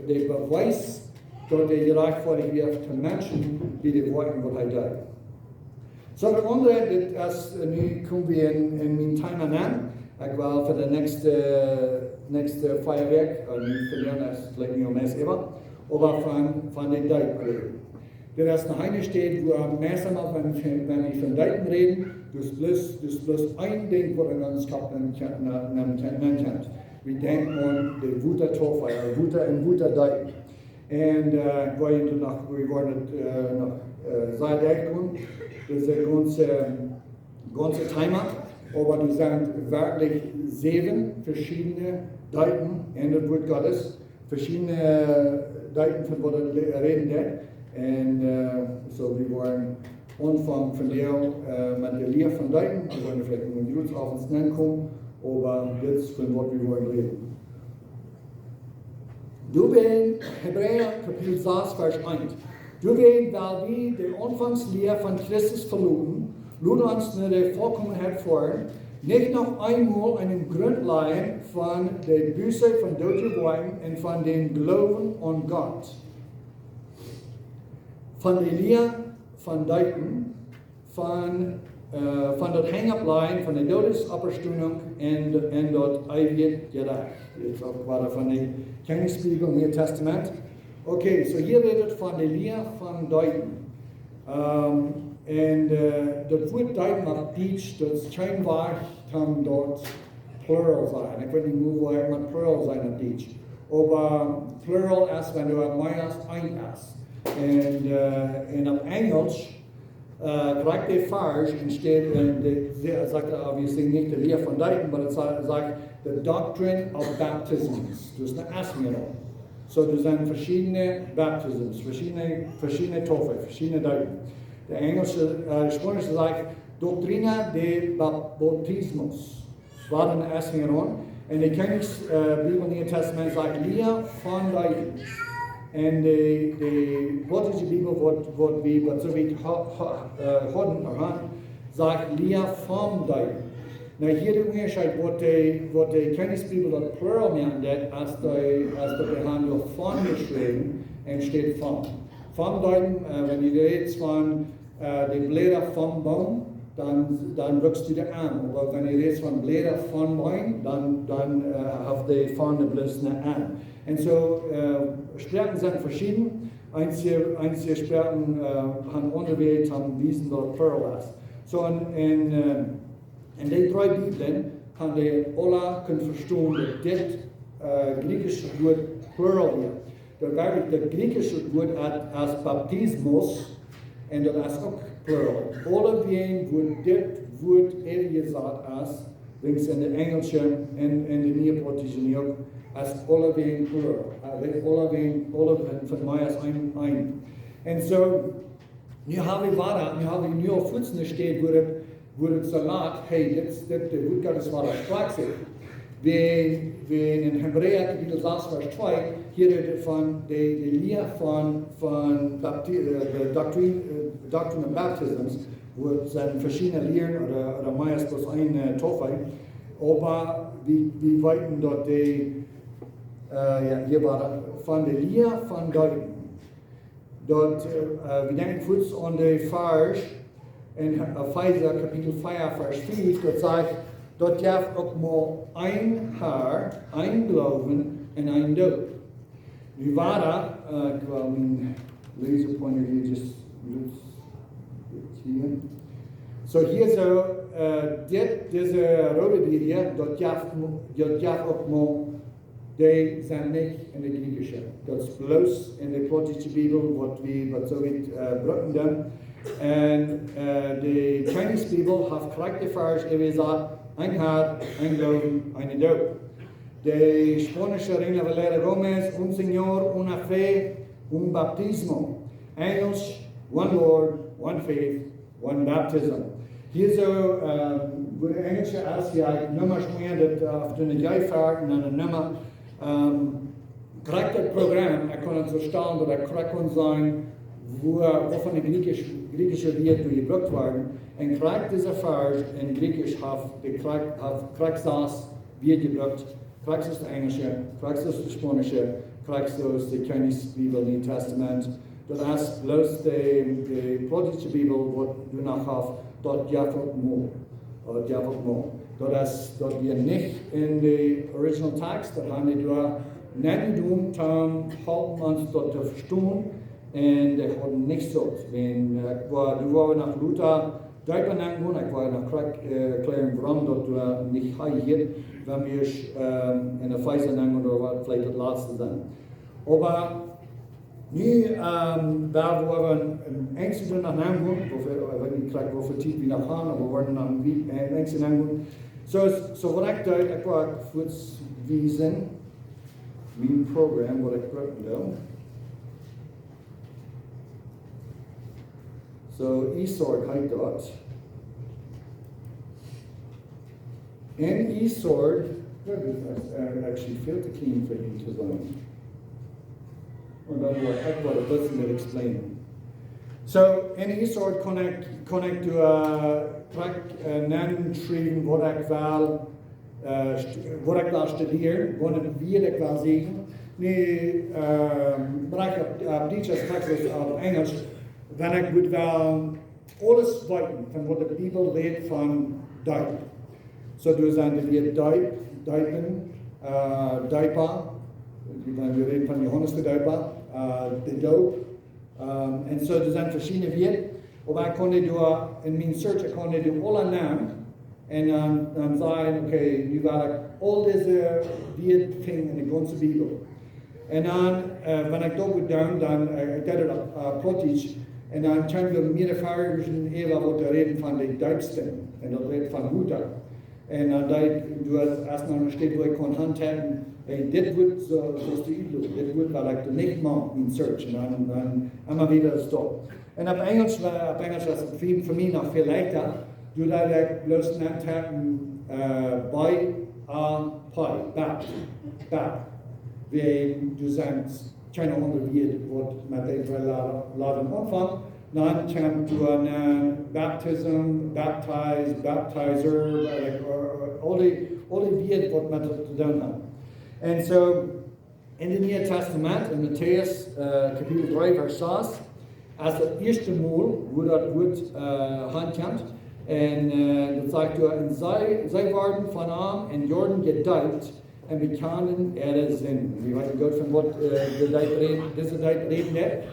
dee bewiest, daut dee jerajchtfoadicht wia to Menschen, bie de Woakjen waut hee deed. Soo, daut aundre, dit es, äh, nu kom wie en, en mien Thema aun. Ekj well fa de näakjste, näakjste Fieejoak, äh, nu fa mie es daut nu aul meist äwa, oba von, von de Deep räden. Dit es noch eene Städ, wua meist emol, wan, wan wie von Deepen räden, daut es bloos, daut es bloos een Dinkj waut en ons Kopp nenn kjemt, nenn, nenn, nenn kjemt. Wie denkjen aun de Wota Taufe, äh, Wota en Wota Deep. Un, äh, wie woaren noch, wie woaren daut, äh, noch, äh, sea derchgonen, daut gaunze, gaunze Thema. Oba doa sent werkjlich säwen veschiedne Deepen en daut Wuat Gottes, veschiedne Deepen von waut et le-, räden deit. Un, äh, soo, wie woaren aunfangen vondoag, äh, met de Lia von Deepen. Wie woaren veleicht noch een Gruts auf ons nenkomen, oba dit es von waut wie woaren räden. Doawäajen, Hebräa Kapitel sas, Varsch eent. Doawäajen, wiels wie de Aunfankslia von Christus veloaren, lot ons no de Vollkomenheit foaren, nich noch eemol eenen Grunt lajen von de Buße von doodje Woakjen un von dän Gloowen aun Gott. Von de Lia von Deepen, von, äh, von daut Henjenoplajen von de Doodesoppstonunk un, un daut eewje Jerecht. Dit es uk wada von de Kjennichsbibel, Niee Tastament. Okay, soo hia rät et von de Lia von Deepen. Ähm, un, äh, daut Wuat Deepen opp Dietsch, daut es kjeen Wajch om daut Plural sajen. Ekj weet nich, woo, woo ekj met Plural sajen opp Dietsch. Oba Plural es, wan doa mea aus eent es. Un, äh, un opp Enjlisch, äh, krakjt de Varsch, un steit en de, see, sajcht obviously nich de Lia von Deepen, oba et sa-, sajcht the doctrine of baptisms. Daut es een Esmiro. So, doa sent veschiedne Baptisms, veschiedne, veschiedne Taufen, veschiedne Deepen. De enjelsche, äh, spaunische sajcht Doctrina de ba-, Bautismus. Waut een Essingeron. Un de Kjennichs, äh, Bibel, Nieet Tastament, sajcht Lia von Deepen. Un de, de plautdietsche Bibel, waut, waut wie, waut soo wiet ha-, ha-, äh, hauden, aha, sajcht Lia vom Deepen. Nu, hia de Unjascheet, waut de, waut de Kjennichs Bibel daut Plural nant, daut es de, es daut de han doa von jeschräwen, enne Städ von. Vom Deepen, äh, wan du rätst von, äh, de Bläda vom Boom, dan, dan brukst du de M. Oba wan du rätst von Bläda vom Boom, dan, dan, äh, haft de von de bloos ne M. Un soo, äh, Sproaken sent veschieden. Eenje, eenje Sproaken, äh, han aundre Wäaj toom wiesen daut Plural es. So, un, un, äh, enne dree Bibeln han dee aula kunt vestonen daut dit, äh, griechische Wuat Plural wia. Daut werkjlich daut griechische Wuat es, es Baptismus, un daut es uk Plural. Aulawäajen, wua dit Wuat enjesat es, wiels enne enjelsche un enne nieplautdietsche uk, es aulawäajen Plural. Äh, aulawäajen, aulawäajen von mie es een, een. Un soo, nu hab wie wada, nu hab wie nu aul fuaz ne Städ, wua daut, wua daut soo lat, hey, dit, dit, de Wuat Gottes wada sprakjt sikj. Wie, wie en Hebräa Kapitel sas, Varsch twee, hia rät et von de, de Lia von, von Bapti-, äh, de Doctrine, äh, Doctrine of Baptisms, wua et sent veschiedne Lieren ooda, ooda mea aus bloos eene, äh, Taufe. Oba wie, wie weeten daut de, äh, jo, hia wia von de Lia von Deepen. Daut, äh, wie denkjen fuaz aun de Varsch en Efeesa Kapitel vea, Varsch fief, daut sajcht, daut jeft uk mau een Har, een Gloowen un een Doop. Nu wia daut, äh, ekj well mien laser pointer hia just, just hia. So hia soo, äh, dit, dise roode Bibel hia, daut jeft mo-, daut jeft uk mau, dee sent nich enne griechische. Daut es bloos enne plautdietsche Bibel, waut wie, waut soo wiet, äh, brucken dan. Un, äh, de Chinese Bibel haft krakjt de Varsch, wie sajen, een Har, een Gloowen, een Doop. De spaunische Reina Valera Gómez, un Señor, una fe, un bautismo. Enjelsch, one Lord, one faith, one baptism. Hia soo, äh, wua de enjelsche es, jo, Numma steit, daut, äh, opp de Jeifahrt un dan de Numma, ähm, krakjt daut Program, ekj kaun et soo stalen, daut ekj krakjt kaun sajen, wua, wua von de griechisch-, griechische Wieed doa jebrukt woaren. Un krakjt dise Varsch en Griechisch haft de krakjt, haft krakjt sas Wieed jebrukt, krakjt soo aus de enjelsche, krakjt soo aus de spaunische, krakjt soo aus de Chinese Bibel, New Testament. Daut es bloos de, de plautdietsche Bibel, waut doa noch haft, daut jeft uk mau. Daut jeft uk mau. Daut es, daut wia nich en de original text, daut han dee doa nich jedonen, om halpen ons daut to vestonen. Un dee hauden nich soo. Wan, äh, ekj wia, doa wia noch Luther, Deepa nengonen, ekj well noch krakjt, äh, erkjlären, wuarom daut, äh, nich hia jeit, wan wie, ähm, en Efeesa nengonen ooda waut veleicht daut latste dan. Oba nu, ähm, woa wie en, en Enjst doa noch nengonen, woo väl, äh, ekj weet nich krakjt woo väl Tiet wie noch haben, oba wie woaren noch en, en Enjst nengonen. So, soo waut ekj deed, ekj well fuaz wiesen, mien Program, waut ekj brucken well. So, eSword heet daut. En eSword, ja, daut es, äh, actually väl to kjlien fa junt to seenen. Un dan woa ekj waut een bät mea explainen. So, en eSword kaun ekj, kaun ekj doa, äh, krakjt, äh, nenschriewen waut ekj well, äh, st-, waut ekj well studieren, waut ekj well seenen. Nu, ähm, oba ekj hab, äh, Dietsch aus Text opp Enjelsch, wan ekj wudd well aules weeten von waut de Bibel rät von Deep. So, doa sent de Wieed Deep, Deepen, äh, Deepa, wan wie räden von Johanes de Deepa, äh, de Doop, ähm, un soo, doa sent veschiedne Wieed, oba ekj kaun dee doa en mien Search, ekj kaun dee doa aula nämen, un dan, dan sajen, okay, nu well ekj aul dise Wieed finjen en de gaunze Bibel. Un dan, äh, wan ekj daut wudd doonen, dan, äh, ekj deed et opp, äh, Plautdietsch, un dan kjeemen doa mea Varschen äwa waut doa räden von de Deepsten, un daut rät von Wota. Un dan deed, doa es noch ne Städ wua ekj kaun hantippen, Hey, dit woat soo, soo aus de Übung, dit woat waut ekj doa nich moak, mien search. Un dan, dan emma wada stop. Un opp Enjlisch, äh, opp Enjlisch es et fa, fa mie noch väl leichta. Doa deed ekj bloos auntippen, äh, B A P, Bap, Bap. Wäajen doa sent kjeene aundre Wieed waut met dee dree Letters aunfangen. Dan kjemt doa, äh, baptism, baptize, baptizer, äh, aul dee, aul dee Wieed waut met daut to doonen haben. Un soo, en daut Niee Tastament, en Matäus, äh, Kapitel dree, Varsch sas, es daut ieeschte Mol, wua daut Wuat, äh, aunkjemt. Un, äh, daut sajcht doa: "Un see, see worden von am em Jordan jedeept un bekjanden äare Sinden." Wie weeten goot von waut, äh, de Deep räden, dise Deep räden deit.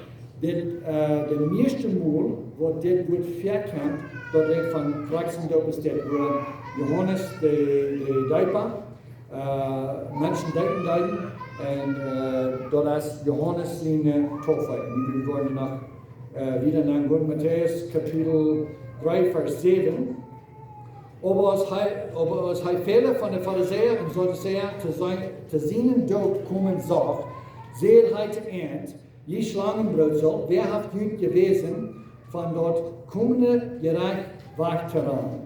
Dit, äh, daut ieeschte Mol, waut dit Wuat väakjemt, daut rät von Christus, daut es dit, wua Johanes de, de Deepa, äh, Menschen deepen deed. Un, äh, daut es Johanes siene, äh, Taufe. Un wie woaren noch, äh, wada no Matäus Kapitel dree, Varsch säwen. Oba aus hee, oba aus hee väle von de Farisäa un Sadduceea to sien, to sienen Doop komen sach, säd hee to an: "Jie Schlangenbroodsel, wäa haft junt jewäsen, von daut komende Jerecht wajch to rannen?"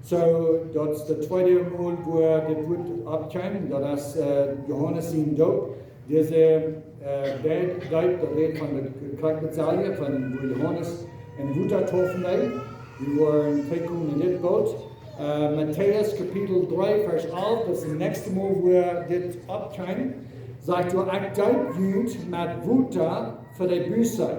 Soo, daut es daut tweede Mol, wua dit Wuat oppkjemt. Daut es, äh, Johanes sien Doop. Dise, äh, Deep, Deep, daut rät von de Krakbetzalje, von wua Johanes em Wota taufen deed. Wie woaren trigj komen no dit Boot. Äh, Matäus Kapitel dree, Varsch alf, daut es daut näakjste Mol, wua dit oppkjemt. Sajcht doa: "Ekj deep junt met Wota fa de Buße.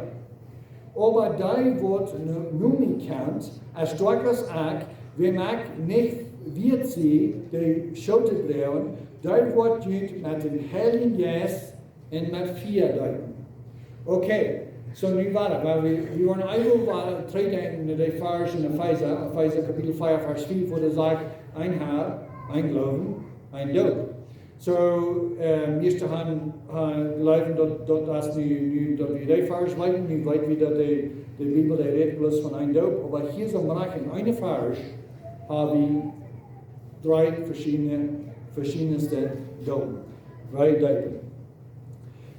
Oba dee, waut no, no mie kjemt, es stoakja aus ekj, wäm ekj nich wieet sie, de Schoo to droagen, dee woat junt met dän Heiljen Jeist un met Fia deepen." Okay, soo nu wada, wiels wie, wie woaren eefach wada trigjdenkjen no dee Varsch en Efeesa, Efeesa Kapitel vea, Varsch fiew, wua daut sajcht: "Een Herr, een Gloowen, een Doop." Soo, äh, mieeschte haben, haben jejleeft daut, daut aus nu, nu daut wie dee Varsch weeten, nu weet wie daut de, de Bibel, dee rät bloos von een Doop, oba hia soo mau en een Varsch hab wie dree veschiedne, veschiedne Doopen. Dree Deepen.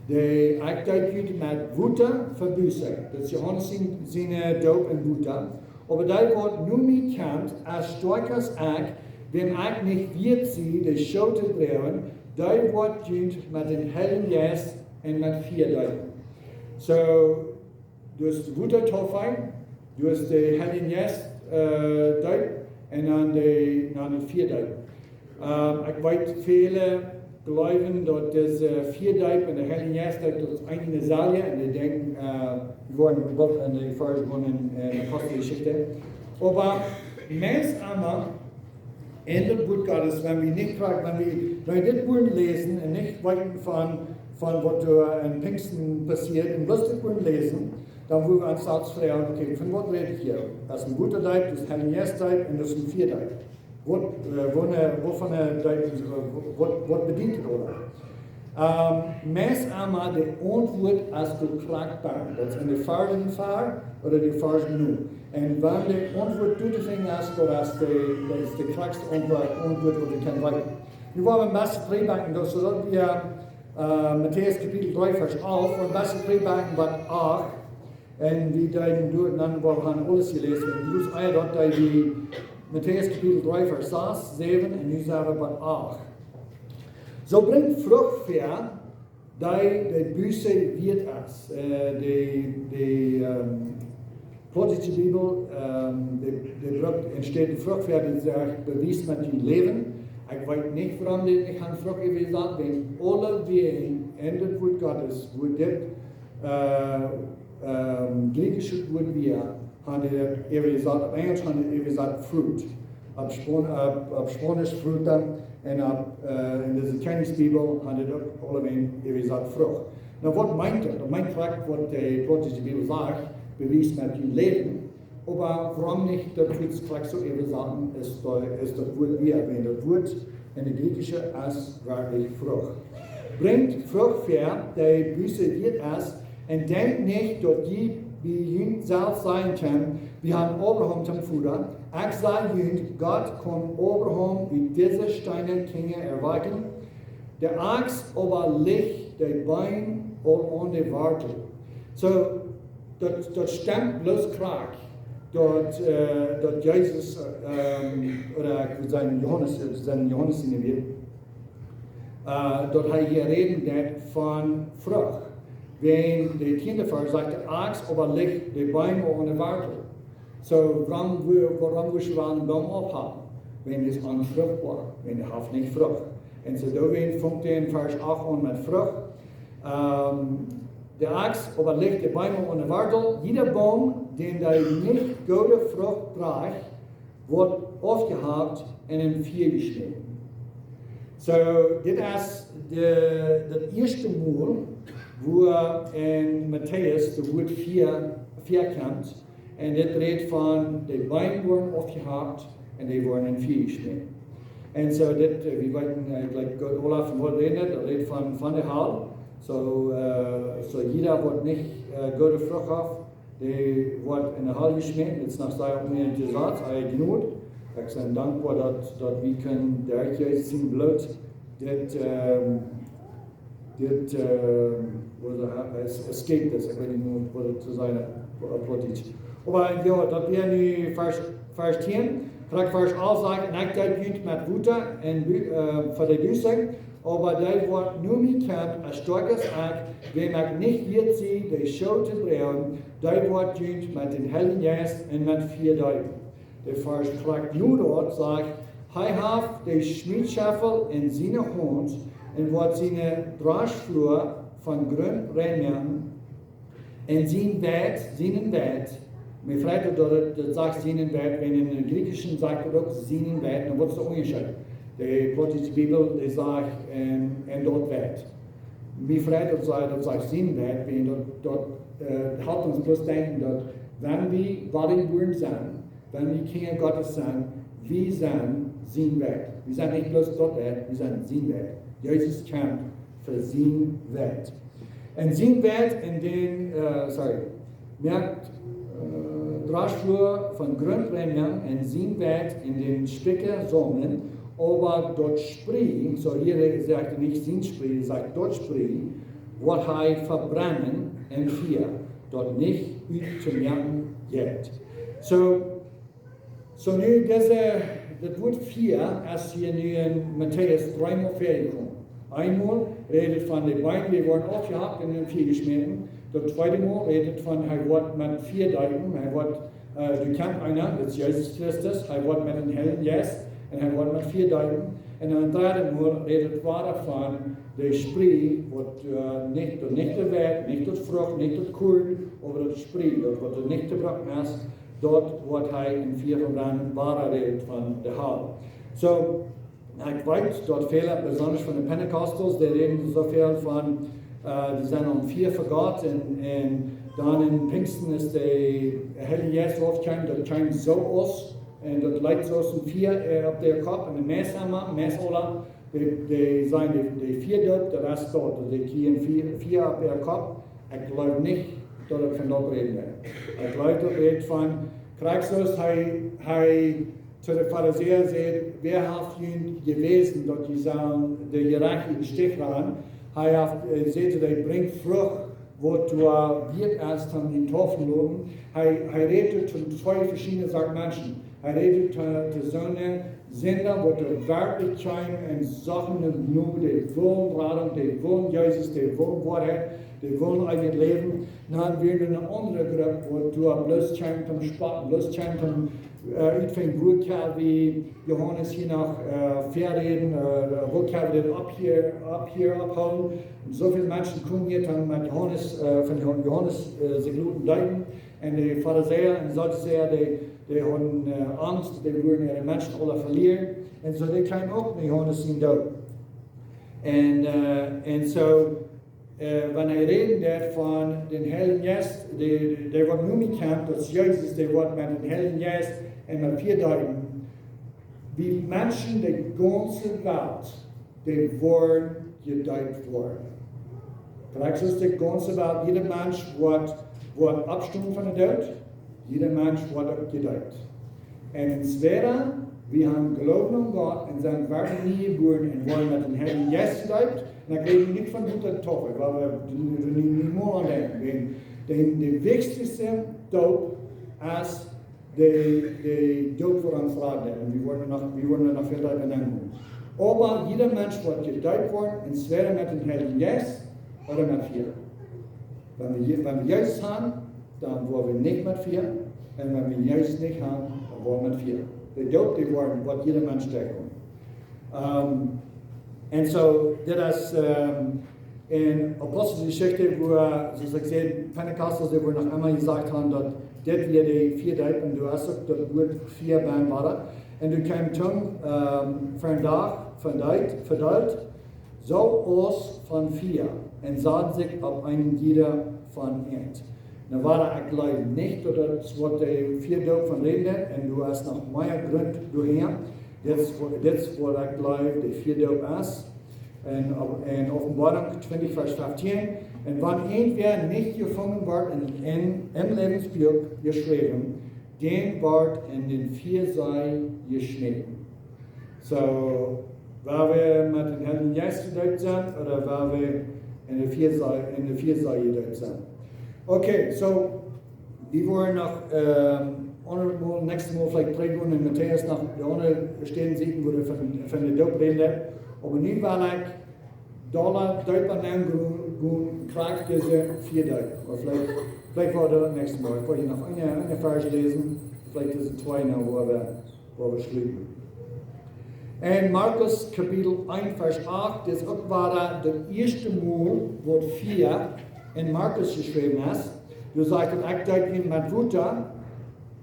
Dee, ekj deep junt met Wota fa Buße. Daut es Johanes sien, sien, äh, Doop en Wota. Oba dee, waut no mie kjemt, es stoakja aus ekj, wäm ekj nich wieet sie, de Schoo to droagen, dee woat junt met dän Heiljen Jeist un met Fia deepen. Soo, doa es de Wota Taufe, doa es de Heiljen Jeist, äh, Deep, un dan de, dan de Fia Deep. Ähm, ekj weet, väle jleewen daut dise Fia Deep un de Heiljen Jeist, daut es eent un daut selwje, un dee denkjen, äh, wie woaren boolt en de Varsch gonen en, en Aposteljeschicht. Oba meist emma en daut Wuat Gottes, wan wie nich krakjt, wan wie, wan wie dit Wuat läsen un nich weeten von, von waut doa en Pinjsten passieet, un bloos dit Wuat läsen, dan woa wie ons selfst froagen: "Okay, von waut räd ekj hia? Daut es een Wota Deep, daut es een Heiljen Jeist Deep un daut es een Fia Deep. Waut, äh, waut, äh, waut von, äh, Deep, äh, waut, waut bediet daut?" Ähm, meist emma de Auntwuat es doa krakjt bie. Daut es en de Varsch ver ooda de Varsch no. Un wan de Auntwuat doa to finjen es, daut es de, daut es de krakjtste Auntwuat, Auntwuat waut wie kjennen weeten. Nu woa wie een bät trigjdenkjen, daut es daut wie, äh, Matäus Kapitel dree, Varsch alf, een bät trigjdenkjen bat acht. Un wie deeden doa, dan woa wie haben aules jeläsen. Un doa es ea daut, daut wie Matäus Kapitel dree, Varsch sas, säwen un nu sent wie bie acht. Soo brinjt Frucht väa, dee, dee Buße wieet es. Äh, de, de, ähm, plautdietsche Bibel, ähm, dee, dee brukt enne Städ Frucht väa, dee sajcht: "Bewiest met jun Läwen." Ekj weet nich, wuarom dee nich aun Frucht äwajasat, wiels aule Wäaj en daut Wuat Gottes, wua dit, äh, ähm, griechische Wuat wia, haben dee äwajasat, opp Enjlisch haben dee äwajasat fruit. Opp Span-, opp, opp Spaunisch fruta un opp, äh, en dise Kjennichsbibel haben dee uk aulawäajen äwajasat Frucht. Nu, waut meent daut? Daut meent krakjt waut de plautdietsche Bibel sajcht: "Bewiest met jun Läwen." Oba wuarom nich daut Wuat krakjt soo äwasaten, es daut, es daut Wuat wia, wiels daut Wuat en de griechische es werkjlich Frucht. Brinjt Frucht väa, dee Buße wieet es, un denkjt nich daut jie bie junt selfst sajen kjennen: "Wie haben Abraham tom Voda." Ekj saj junt, Gott kaun Abraham ut dise Steena Kjinja erwakjen. De Aks oba licht de Beem aul aun de Wartel. Soo, daut, daut stemt bloos krakjt, daut, äh, daut Jesus, ähm, ooda ekj wudd sajen Johanes, äh, sajen Johanes enne Bibel, äh, daut hee hia räden deed von Frucht. Wan de tieende Varsch sajcht, de Aks oba licht de Beem aun de Wartel. Soo, wuarom, wuarom wudd wie een Boom aufhacken? Wan hee es onfruchtboa, wan hee haft nich Frucht. Un soo, doawäajen fangt hee en Varsch acht aun met Frucht. Ähm, de Aks oba licht de Beem aun de Wartel. Jieda Boom, dee nich goode Frucht drajcht, woat aufjehakt un em Fia jeschmäten. Soo, dit es de, daut ieeschte Mol, wua en Matäus daut Wuat Fia, Fia kjemt. Un dit rät von de Beem woaren aufjehakt un dee woaren em Fia jeschmäten. Un soo dit, äh, wie weeten, äh, like, Olaf von waut rät, daut rät von, von de Hal. Soo, äh, soo jieda waut nich, äh, goode Frucht haft, dee woat enne Hal jeschmäten. Dit es noch sea onjesat, sea jnodich. Ekj sie dankboa daut, daut wie kjennen derch Jesus sien Bloot dit, ähm, dit, ähm, woo daut, äh, es, escape this, ekj weet nich mea waut daut to sajen, äh, Plautdietsch. Oba jo, daut wia nu Varsch, Varsch tieen. Krakjt Varsch alf sajcht, un ekj deep junt met Wota un Bu-, äh, fa de Buße, oba dee waut no mie kjemt, es stoakja aus ekj, wäm ekj nich wieet sie, de Schoo to droagen, dee woat junt met dän Heiljen Jeist un met Fia deepen. De Varsch krakjt no daut sajcht, hee haft de Schmiedscheffel en siene Haunt un woat siene Droschflua von Grunt rein moaken, un sien Weit, sienen Weit, mie freit daut, daut, daut sajcht sienen Weit, wan en dän Griechischen sajcht daut uk sienen Weit, dan woat et onjescheit. De plautdietsche Bibel, dee sajcht, en, en daut Weit. Mie freit daut, daut sajcht sienen Weit, wan daut, daut, äh, halpt ons bloos denkjen daut, wan wie waut jebuaren sent, wan wie Kjinja Gottes sent, wie sent sien Weit. Wie sent nich bloos daut Weit, wie sent sien Weit. Jesus kjemt fa sien Weit. Un sien Weit en dän, äh, sorry, moakt, äh, Droschflua von Grunt rein moaken un sien Weit en dän Spikja saumlen, oba daut Sprie, soo hia sajcht hee nich sien Sprie, hee sajcht daut Sprie, woat hee vebrennen em Fia, daut nich uttomoaken jeit. Soo, soo nu dise, daut Wuat Fia es hia nu en Matäus dreemol väajekomen. Eemol rät et von de Beem, dee woaren aufjehakt un em Fia jeschmäten. Daut tweede Mol rät et von, hee woat met Fia deepen, hee woat, äh, bekjant eena, daut es Jesus Christus, hee woat met dän Heiljen Jeist un hee woat met Fia deepen. Un dan daut dredde Mol rät et wada von de Sprie, waut, äh, nich, daut nich de Weit, nich daut Frucht, nich daut Korn, oba daut Sprie, daut waut doa nich jebrukt es, daut woat hee em Fia vebrennen, wada rät et von de Hal. Soo, ekj weet daut väle, besonda von de Pentecostals, dee räden soo väl von, äh, dee sent aum Fia fa Gott un, un dan en Pinjsten es de Heilje Jeist aufjekomen, daut kjeem soo aus, un daut leet soo aus en Fia, äh, opp äa Kopp, un de meist emma, meist aula, dee, dee sent, dee, dee Fia doot, daut es doot, daut dee kjrieen Fia, Fia opp äa Kopp. Ekj jleew nich daut et von daut räden deit. Ekj jleew daut rät von, krakjt soo aus hee, hee to de Farisäa säd, wäa haft junt jewäsen daut jie sellen de Jerajchte em Stich loten? Hee haft, äh, säd to dee, brinjt Frucht, waut doa wieet es toom en Tofen loten. Hee, hee rät to twee veschiedne Sort Menschen. Hee rät to, to soone Sinda, waut doa werkjlich kjeemen un sochten no Jnod, dee wullen Radunk, dee wullen Jesus, dee wullen Woarheit, dee wullen eewjet Läwen. Dan wia doa eene aundre Grupp, waut doa bloos kjeemen toom spotten, bloos kjeemen toom, äh, utfinjen, woo kjenn wie Johanes hia noch, äh, väaräden, äh, woo kjenn wie dän opp hia, opp hia opphoolen. Un soo väl Menschen kjeemen hia dan met Johanes, äh, von Jo-, Johanes, äh, sikj loten deepen. Un de Farisäa un Saddusäa, dee, dee hauden, äh, Angst, dee wudden äare Menschen aula velieren. Un soo, dee kjeemen uk no Johanes sien Doot. Un, äh, un soo, äh, wan hee räden deed von dän Heiljen Jeist, dee, dee waut no mie kjemt, daut es Jesus, dee woat met dän Heiljen Jeist un met Fia deepen. Wie Menschen de gaunze Welt, dee woaren jedeept woaren. Krakjt soo aus de gaunze Welt, jieda Mensch woat, woat oppstonen von dän Doot, jieda Mensch woat uk jedeept. Un entwäda Wie haben Gloowen aun Gott un sent werkjlich nie jebuaren un woaren met dän Heiljen Jeist jedeept. Un dan räd ekj nich von Wota Taufe, wua wie nu, nu, nu mol aun denkjen. Wäajen de, de wichtichste Doop es de, de Doop fa ons Läwen. Un wie woaren noch, wie woaren noch väl doaräwa nokomen. Oba jieda Mensch woat jedeept woaren, entwäda met dän Heiljen Jeist ooda met Fia. Wan wie, wan wie Jesus haben, dan woaren wie nich met Fia. Un wan wie Jesus nich haben, dan woaren wie met Fia. De Doop, dee woaren, woat jieda Mensch denkjen. Ähm, un soo, dit es, ähm, en Aposteljeschicht, wua, soo aus ekj säd, Pentekostals, dee woaren noch emma jesajcht haben, daut dit wia de Fia Deep, un du hast uk daut Wuat Fia bennen woaren. Un doa kjeem Tung, ähm, von Dach, von Deep, vedeelt, soo aus von Fia, un sauten sikj opp een jieda von an. Nu, wada, ekj jleew nich, daut daut woat de Fia Deep von räden, un du hast noch mea Grunt doahäa. Dit es, dit es waut ekj jleew, de Fia Deep es. En, en Openboarunk twintich, Varsch feftieen. Un wan irjentwäa nich jefungen woat en, en, em Läwensbuak jeschräwen, dän woat en dän Fiasee jeschmäten. Soo, wua wie met dän Heiljen Jeist jedeept sent, ooda wua wie en dän Fiasee, en dän Fiasee jedeept sent. Okay, soo, wie woaren noch, ähm, aundret Mol, näakjstet Mol veleicht trigj gonen un Matäus noch de aundre Städen seenen, wua wie von, von de Doop räden. Oba nu well ekj doa deepa nenn gonen, krakjt dise Fia Deep. Oba veleicht, veleicht woat daut näakjstet Mol. Ekj well hia noch een, een Varsch läsen, veleicht es et twee, nu, wua wie, wua wie schluten. En Markus Kapitel eent, Varsch acht, dit es uk wada daut ieeschte Mol, waut Fia en Markus jeschräwen es. Doa sajcht daut, ekj deep junt met Wota.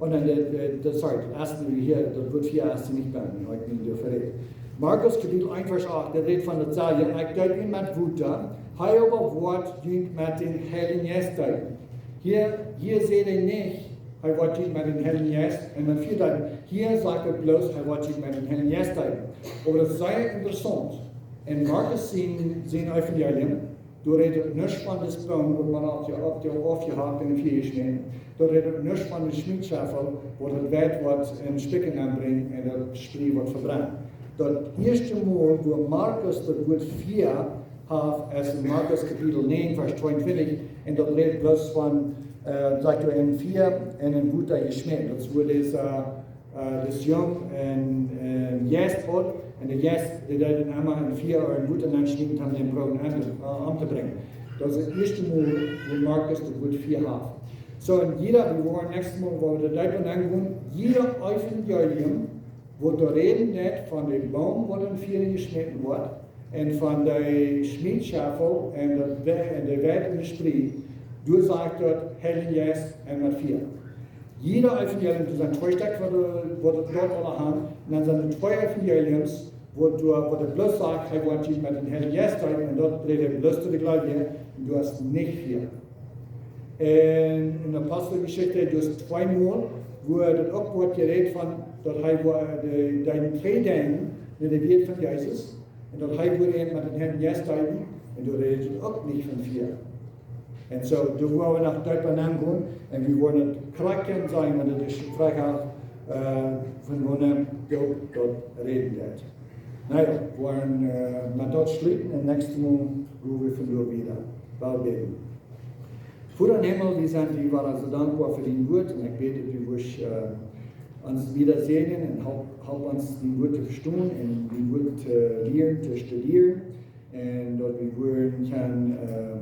Un dan, de, de, de, sorry, daut ieeschte Mol hia, daut Wuat Fia es nich bie mie, ekj meen, doa verrät. Markus Kapitel eent, Varsch acht, daut rät von daut selwje, ekj deep junt met Wota, hee oba woat junt met dän Heiljen Jeist deepen. Hia, hia sajcht hee nich, hee woat junt met dän Heiljen Jeist un met Fia deepen. Hia sajcht hee bloos, hee woat junt met dän Heiljen Jeist deepen. Oba daut es sea interessaunt. En Markus sien, sien Evangelium, doa rät et nuscht von dän Boom, waut maun opp de, opp de, aufjehakt un en Fia jeschmäten. Doa rät et nuscht von dän Schmiedscheffel, waut daut Weit woat en Stikja nenn brinjen un daut Sprie woat vebrent. Daut ieeschte Mol, wua Markus daut Wuat Fia haft, es en Markus Kapitel näajen, Varsch tweeuntwintich, un daut rät bloos von, äh, sajcht doa, en Fia un en Wota jeschmäten. Daut es wua dis, äh, äh, dis Jung en, en Jeist haud, un de Jeist, dee deed am emma en Fia ooda en Wota nenschmieten, om dän proowen om, äh, omtobrinjen. Daut es daut ieeschte Mol, wua Markus daut Wuat Fia haft. Soo, un jieda, wie woaren näakjstet Mol, wua wie doa deepa nenn gonen, jieda Evangelium, waut doa räden deit von dän Boom, waut en Fia jeschmäten woat, un von de Schmiedscheffel un daut Wei-, un de Weit un de Sprie, doa sajcht daut Heiljen Jeist un met Fia. Jieda Evangelium, doa sent twee Stekj, waut, waut daut doa aula haben, un dan sent doa twee Evangeliums, waut doa, waut daut bloos sajcht, hee woat junt met dän Heiljen Jeist deepen, un daut rät hee bloos to de Gleubje, un doa es nich Fia. En, en Aposteljeschicht, doa es twee Mol, wua daut uk woat jerät von, daut hee woat, de, dee trigj denkjen no de Wieed von Jesus, un daut hee woat junt met dän Heiljen Jeist deepen, un doa rät et uk nich von Fia. Un soo, doa woa wie noch deepa nenn gonen, un wie woaren et krakjt seenen, wan daut es krakjt, äh, von wua daut, daut räden deit. Na jo, wie woaren, äh, met daut schluten un näakjstet Mol gonen wie von doa wieda. Well bäden. Voda em Himmel, wie sent die wada soo dankboa fa dien Wuat un ekj bäd, daut du wurscht, äh, ons wieda säajnen un help, help ons dien Wuat to vestonen un dien Wuat to lieren, to studieren. Un daut wie woaren kjennen, äh,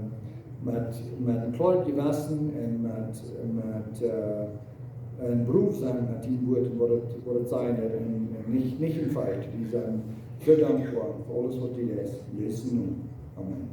met, met een kloaret Jewessen un met, met, äh, een Proov sennen met dien Wuat, waut et, waut et sajen deit, un, un nich, nich en Feit. Wie sent soo dankboa fa aules, waut du deist. En Jesus sienen Nomen. Amen.